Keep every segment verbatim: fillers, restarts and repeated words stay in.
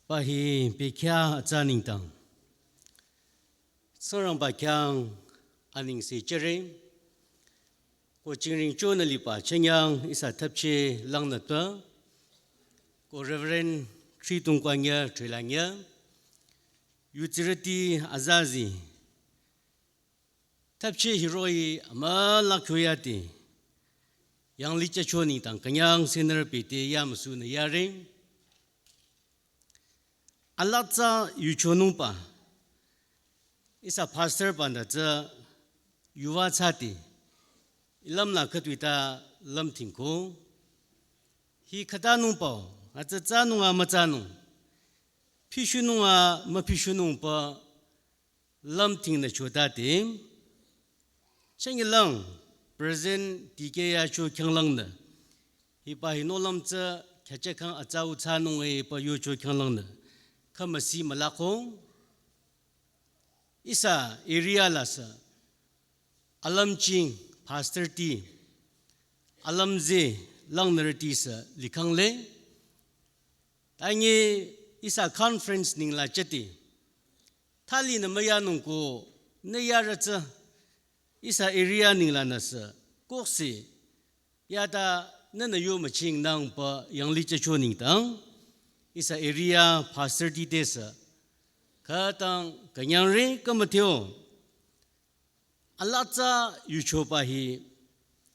Pahi pekya atsa nengdang. Tsingrangba khyang anengse jüre. Ko jingring chonü liba chenyang ihsa thapche langnü tü. Ko Reverend Thridong Kwangya Thrilangya. Yutsirüti azazi. Thapche hiroh-i amüla kyoyati. Yanglih chacho nengdang künyang senior pete yamüsunü yare. Alatsa yuchonungba. Ihsa pastor banü tsü yuva thsati. Ilümla khütoi ta lümthingko. Hi khütanungba-o, atsü thsanung a müthsanung. Pishunung a müpishunungba lümthingnü chotati. Chengilang, present dikeh yacho khyanglangnü. Hiba hi nohlüm tsü khyachehkhang atsau thsanung e hiba yocho khyanglangnü. Khümüsi mülako. Ihsa area la sü. Alümching, pastor ti. Alümze, langnürüti sü, likhangle. Tangi ihsa conference nengla jüti. Thali nü müyanungko, nü yarü tsü, ihsa area nengla nüsü, koksi, yata nünü yo müchingnangba yanglih chacho nengdang, ihsa area pastor ti tesü, khütang künyangre kümütheo, alatsa yuchoba hi,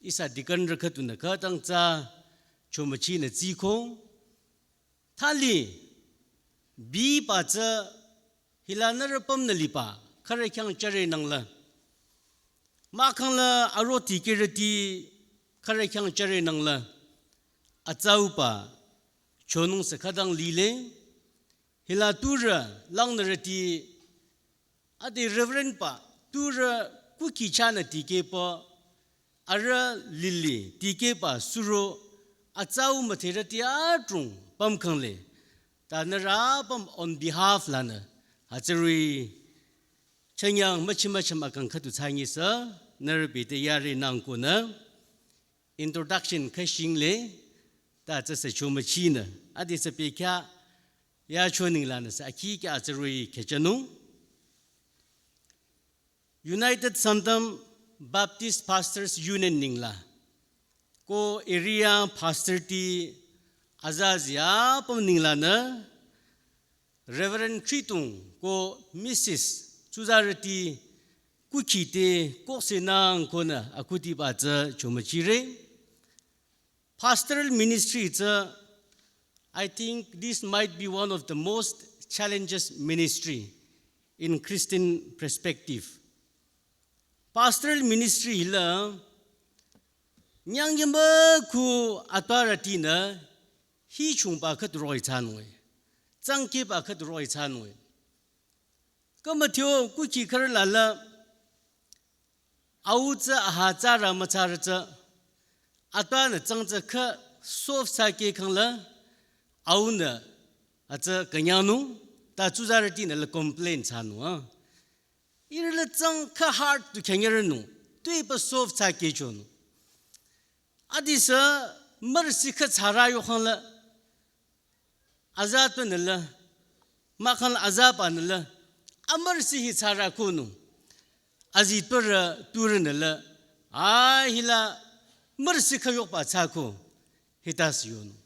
ihsa deaconrü khüdunü khütang tsü chomüchinü tsiko, thali, biba tsü hila nührü pümnü liba, khürü khyang jüre nangla. Mahkhangla aro dikehrüti khürü khyang jüre nangla. Atsauba, chonung sü khütang lile. Hila turü, langnürüti, ade Reverend ba, turü kukhi chahnü dikehba, arüh lili dikehba suro, atsau müdherüti adrong pümkhangle. Ta nührü apüm on behalf lanü, hütsüri chenyang müchi müchim akang khüdu thsangi sü, nührü bete yare nangkonü. Introduction khüshingle, ta tsü sü chomüchinü. Adi sü pekya, yacho nenglanü sü, akhi kya atsürui khüchanung. United Sangtam Baptist Pastors Union nengla. Ko area pastor ti azazi apüm nenglanü, Reverend Thridong ko Missus Tsuzarüti kukhi te koksenang konü akhudiba tsü chomüchire. Pastoral ministry tsü, I think this might be one of the most challenges ministry in Christian perspective. Pastoral ministry hila, nyangyimba khu authority nü, hi chungba khüdu roh-i thsanung e, tsangkehba khüdu roh-i thsanung e. Kümütheo kukhi khürü lala, au tsü aha tsarü mütsarü tsü, atanü tsang tsü khü soft thsakeh khangla, aunü, atsü künyangnung, ta Tsuzarütinü la complain thsanung a. Ihrü la tsang khü hard tu khyanyarünung, tuepü soft thsakehchonung. Adi sü mürüsi khü thsarü yokhang la, azatpünü la, mahkhang la azaba nü la, amürüsi hi thsarü konung. Azitpürü turünü la, a hila mürüsi khü yokba thsako, hita sü yonung.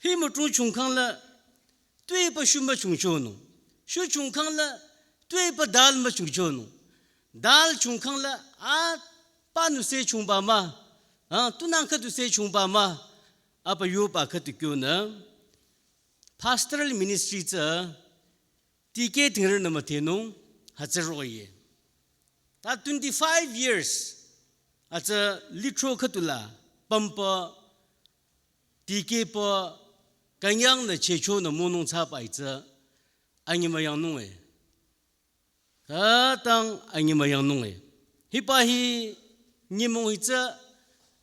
Hi mütung chungkhang la, tuepü shu müchungchonung. Shu chungkhang la, tuepü dal müchungchonung. Dal chungkhang la, a, panu se chungba mah, a, tunang khüdu se chungba mah, apa yoba khüdu kyonü. Pastoral ministry tsü, tikeh tingrünü müdhenung, hütsü roh-i. Ta twenty-five years, atsü lithro khüdu la, pümpü, tikehpü, künyangnü chehchonü monung thsaba itsü, anyimüyangnung e. Khütang anyimüyangnung e. Hiba hi nyümong hi tsü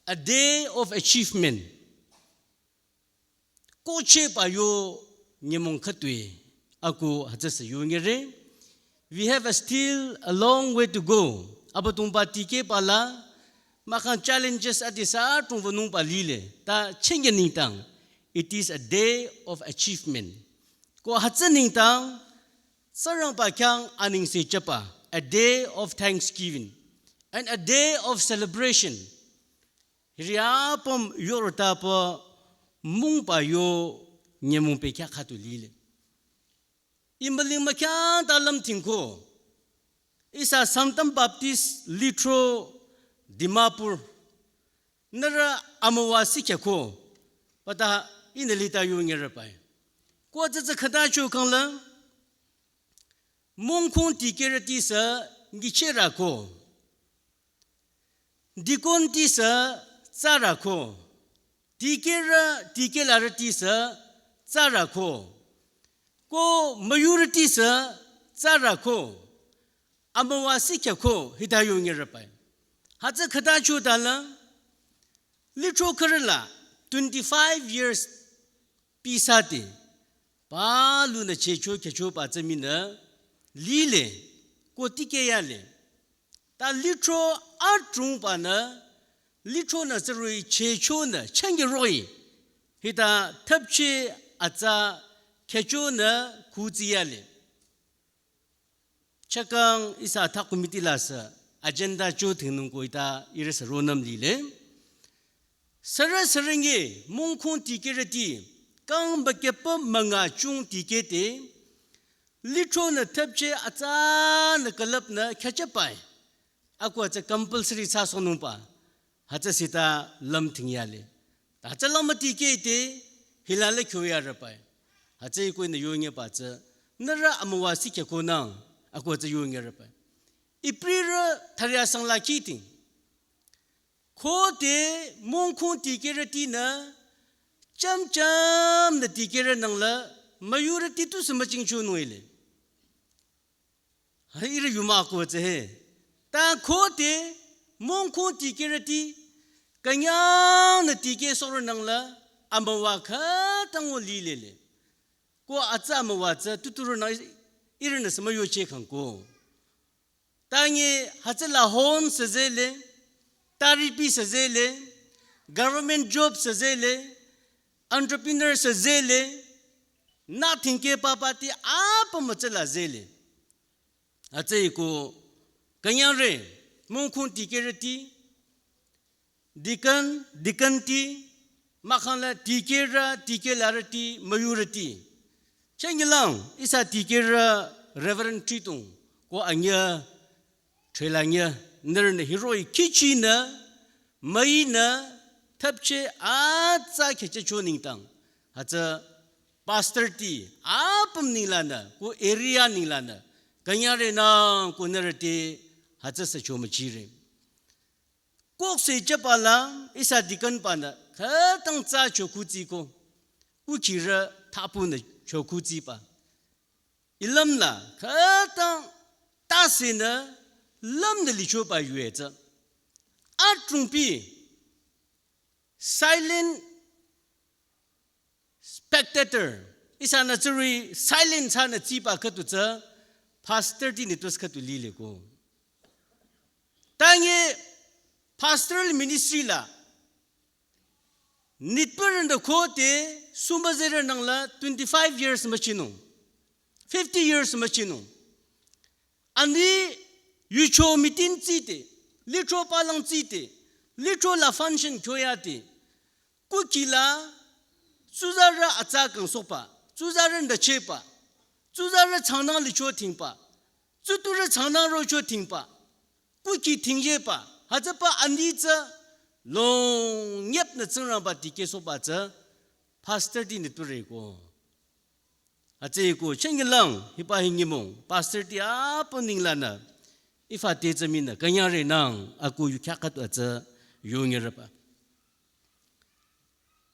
a day of achievement. Kohchehba yo nyümong khütoi, ako hütsüsü yonyire. We have a still a long way to go. Abüdongba tikehba la, mahkhang challenges adi sü tungwünungba lile. Ta chengya nengdang, it is a day of achievement. Ko hütsü nengdang, Tsingrangba khyang anengse jüba, a day of thanksgiving and a day of celebration. Hiri apüm yorütaba mungba yo nyümong bekhyah khüdu lile. Ih müling mükyang ta lümdhingko. Ihsa Sangtam Baptist Lithro Dimapur. Nührü amüwa sikyako. Pata ihnü lita yongerübai. Ko tsütsü khüta cho kangla. Mongkhong dikehrüti sü ngicherüko. Dikon ti sü tsarüko. Dikehrü, dikehlarüti sü tsarüko. Ko müyurüti sü tsarüko. Amüwa sikyako hita yongerübai. Hütsü khüta cho tala. Lithro khürüla twenty-five years pisati. Palunü checho khecho ba tsü minü lile ko dikehyale. Ta lithro adrongbanü lithronü sürü chechonü changye roh-i. Hita thüpcheh atsa khechonü kutsiyale. Chakang ihsa athah committee la sü agenda cho dhingnung ko hita ihrü sü ronüm lile. Sürü sürünge mongkhong dikehrüti kang bakepü münga chung dikehde lithronü thüpcheh atsanü külüpnü khechehbai. Ako tsü compulsory thsasohnungba. Hütsü sita lümdhingyale. Ta tsü lümü dikehde hilale kyoyarübai. Hütsü ih ko ihnü yongeba tsü. Nührü amüwa sikyakonang. Ako tsü yongerübai. Ibrerü thüre asang la kiding. Khode mongkhong dikehrütinü, cham chamnü dikehrü nangla, müyurüti tusü müchingchonung ile. Hari ihrü yuma ko tsü he. Ta khode mongkhong dikehrüti, künyangnü dikehsohrü nangla, amüwa khütang o lilele. Ko atsa amüwa tsü tuturünü ihrünü sü müyocheh kangko. Tangi hütsüla hon sü zele, taripi sü zele, government job sü zele, entrepreneur sü zele, nü thingkeh papati apüm hütsüla zele. Hütsüeko künyangre, mongkhong dikehrüti, deacon, deaconti, mahkhangla dikehrü, dikehlarüti, müyurüti. Changyelang, ihsa dikehrü Reverend Thridong, ko anyüh, thüla nyüh, nührünü hiroh-i kihchinü, müinü, thüpcheh atsa khechehcho nengdang. Hütsü pastorti, apüm nenglanü, ko area nenglanü, künyangre nang ko nührü te, hütsü sü chomüchire. Koksü jübala ihsa deaconbanü khütang tsa chokhutsiko. Kukhirü thapünü chokhutsiba. Ilümla khütang tasenü lümnü lichoba yue tsü. Adrongpi silent spectator, ihsanü tsüri silent thsanü tsiba khüdu tsü, pastorti nitpü sü khüdu lileko. Tangi pastoral ministry la, nitpürünü khode, sumüzerü nangla twenty-five years müchinung, fifty years müchinung. Ani yucho meeting tside, lithro palang tside, lithro la function kyoyade, kukhila, tsuzarü atsa kangsohba, tsuzarü ndachehba, tsuzarü changnang licho dhingba, tsuturü changnang rocho dhingba, kukhi dhingyeba, hütsüba ani tsü, longnyepnü Tsingrangba dikehsohba tsü, pastorti nitpüreko. Hütsüeko, changyelang, hiba hi nyümong, pastorti apüm nenglanü, ifa te tsü minü, künyangre nang, ako yu khyah khüdu atsü, yongerüba.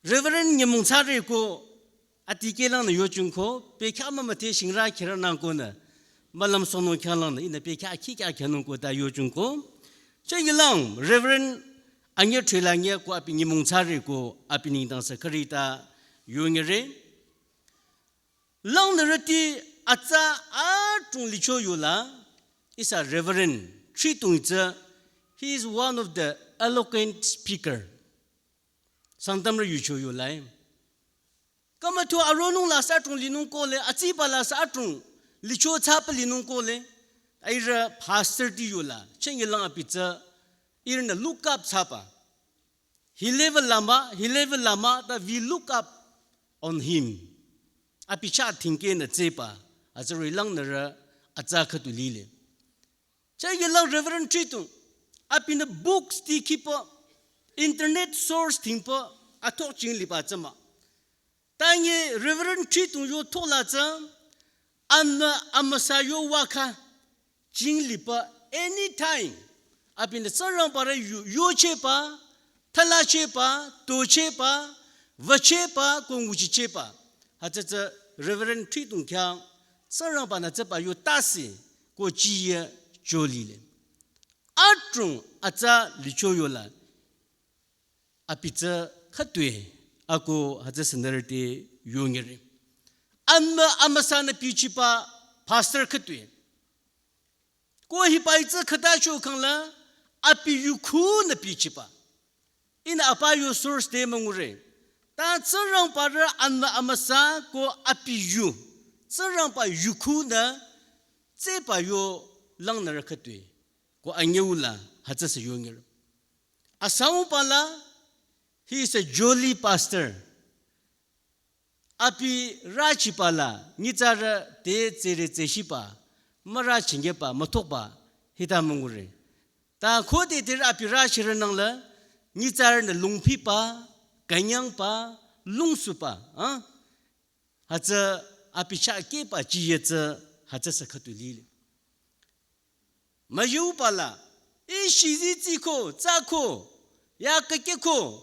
Reverend nyümong thsareko, adikehlangnü yochungko, bekhyah mümüdhe shingrü khürü nang konü, mülüm sohnung khyanglangnü, ihnü bekhyah khikhyah khyünung ko ta yochungko. Changyelang, Reverend anyüh thüla nyüh ko abi nyümong thsareko, abi nengdang sü khürü ta yongere. Langnürüti atsa adrong licho yola, ihsa Reverend Thridong tsü, he is one of the eloquent speaker. Sangtamrü yucho yolai. Kama tu aronung la sü atung linung kohle, atsiba la sü atung licho tsapa linung kohle. Aira pastor ti yola, chengi lang apitsa, irna look up tsapa. He level lama, he level lama, that we look up on him. Apicha thinke na tsepa, atsarui lang nara, atsa khatu lile. Chagi lang Reverend Tritung, apina books ti kipa, internet source tingpa, atok ching lipa tsama. Tangi Reverend Tritung yo tola tsa, anna amasa yo waka, ching lipa anytime. Apina Tsingrangba ra yo, yo chepa, thala chepa, to chepa, va chepa, ko nguchi chepa. Hatsatsa Reverend Tritung kya, Tsingrangba na tsapa yo tasi, ko chiya jolile. Atrung atsa licho yola. Apitsa khatwe, ako hatsa sanarate yongere. Anna amasa na pichipa pastor khatwe. Ko hipaitsa khata cho khangla, api yukhu na pichipa. Ina apa yo source te mangure. Ta Tsingrangba ra anna amasa ko api yu. Tsingrangba yukhu na tsepa yo lang nara khatwe. Ko angeula hatsa sa yongere. Asau pala, he is a jolly pastor. Api rachi pala, ngitsara te tsere tseshipa, mara chingepa, matokpa, hita mangure. Ta khode te api rachi ranangla, ngitsara na lungpipa, kanyangpa, lungsupa, ha? Hatsa api cha kepa chiyetsa, hatsa sa khatu lile. Mayu pala, ishi zi tsiko, tsako, ya kakeko,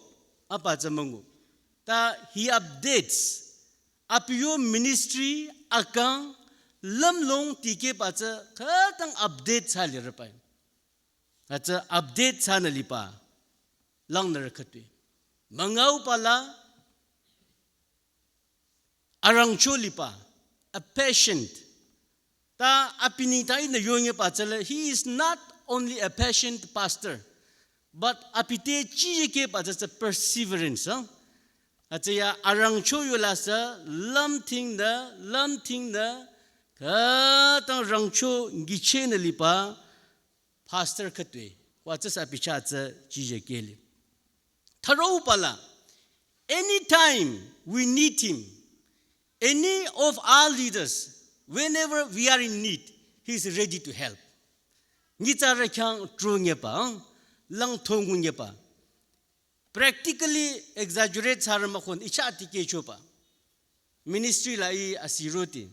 apa tsa mangu. Ta he updates, api yo ministry, akang, lamlong tike pa tsa, khatang update sa lirapai. Hatsa update sa na lipa, lang nara khatwe. Mangau pala, arangcho lipa, a patient. Ta apini ta ina yonge pa tsala, he is not only a patient pastor, but apite chiyeke pa tsala perseverance, ha? Atsaya arangcho yola sa, lam ting na, lam ting na, khatang rangcho ngiche na lipa, pastor khatwe, wa tsasa picha tsa chije kele. Tharo pala, anytime we need him, any of our leaders, whenever we are in need, he is ready to help. Ngitsara khyang tru ngepa, lang thongu ngepa. Practically exaggerate sara makhon icha tike chopa. Ministry la i asiroti.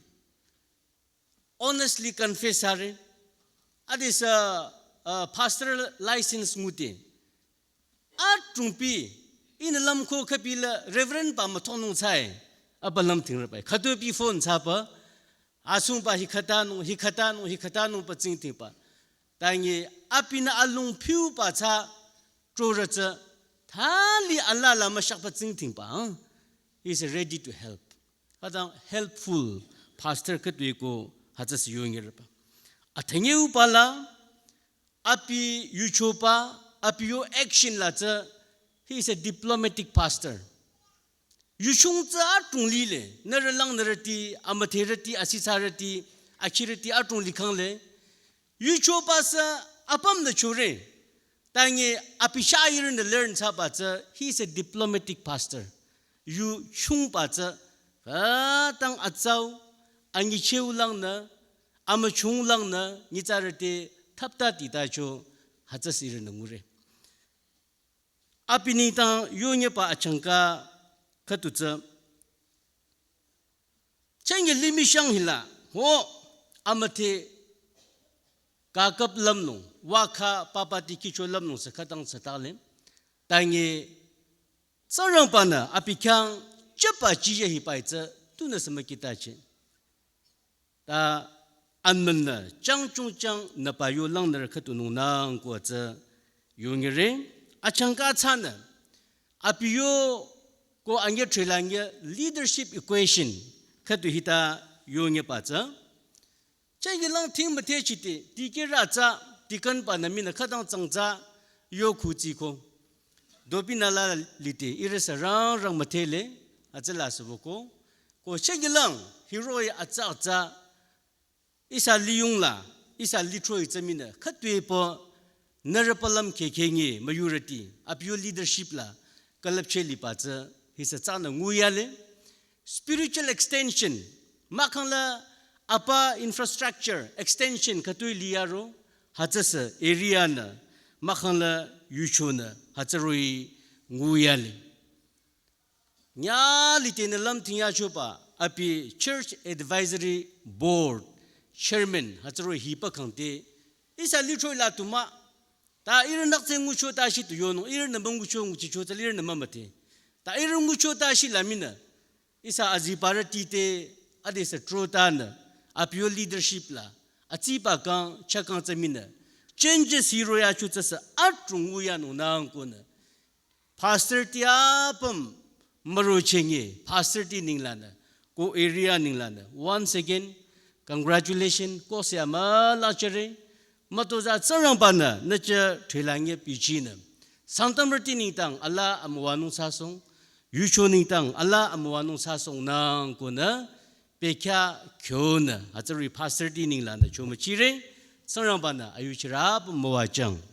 Honestly confess sare. Adis, uh, uh, pastoral license nguti. Atrungpi, in lamko kapila Reverend pa matonung chai. Apa lam ting rapai. Khatopi phone chapa. Asung pa hikhatanung, hikhatanung, hikhatanung pa tsing ting pa. Tangi apina alung piu pa cha, chora cha, thali ala la mashak pa tsing ting pa, ha? He is ready to help. Hatang helpful pastor khatwe ko hatsa si yonge rapa. Athangeu pala, api yucho pa, api yo action la cha, he is a diplomatic pastor. Yuchung tsa atung lile, naralang narati, amatherati, asisarati, akhirati atung likhang le. Yucho pa sa apam na chore. Tangi apisha irin na learn sa pa tsa, he is a diplomatic pastor. Yuchung pa tsa, khatang atsau, angicheu lang na, amachung lang na, ngitsarate, thapta tita cho, hatsa sirin na ngure. Apini tang yonye pa achangka khatu tsa. Chenge limishang hila, ho, amathe, kakap lamnung, wakha, papa ti kicho lamnung sa khatang sa tale. Tangi, sarang pa na, api khyang, chepa chiye hipai tsa, tuna sama kita che. Ta anmen na chang chung chang na pa yo lang nar khatu nung nang ko tsa yo ngire. Achangka tsa na. Api yo ko angye trela angye leadership equation khatu hita yo nge pa tsa. Chang ye lang ting mate chite, tike ra tsa, tikan pa na mi na khatang tsang tsa, yo khu tsi ko. Dopi na la lite, ire sa rang rang mate le, atsa la sa bo ko. Ko shekhilang hiroh-i atsa atsa ihsa liyungla, ihsa lithro-i tsü minü khütoi pü nührü palüm khekhe nge müyurüti, abiyo leadership la külüpcheh liba tsü hisü tsanü nguyale. Spiritual extension, mahkhangla apa infrastructure extension khütoi liyaro, hütsüsü area nü, mahkhangla yuchonü hütsü roh-i nguyale. Nyü litenü lümting yachoba abi Church Advisory Board Chairman hütsü roh-i hiba khangte ihsa lithro-i la tu mah. Ta ihrü nüktsü ngucho ta shi tu yonung, ihrünü müngucho nguchicho tsü ihrünü mümüdhe. Ta ihrü ngucho ta shi la minü ihsa azibarüti te adesü trotanü abiyo leadership la atsiba kang chakang tsü minü changes hiroh-i yacho tsüsü adrong nguyanung nangkonü pastorti apüm mürocheh nge, pastorti nenglanü, ko area nenglanü, once again congratulation, ko se amüla jüre. Mütozah Tsingrangba-nü nüchü thela nge bichinü Sangtamrüti nengdang alaa amüwanung thsasohng, yucho nengdang alaa amüwanung thsasohng nangkonü bekhyah kyonü hütsüri pastorti nenglanü chomüchire. Tsingrangba-nü ayuchirü apüm müwajüng.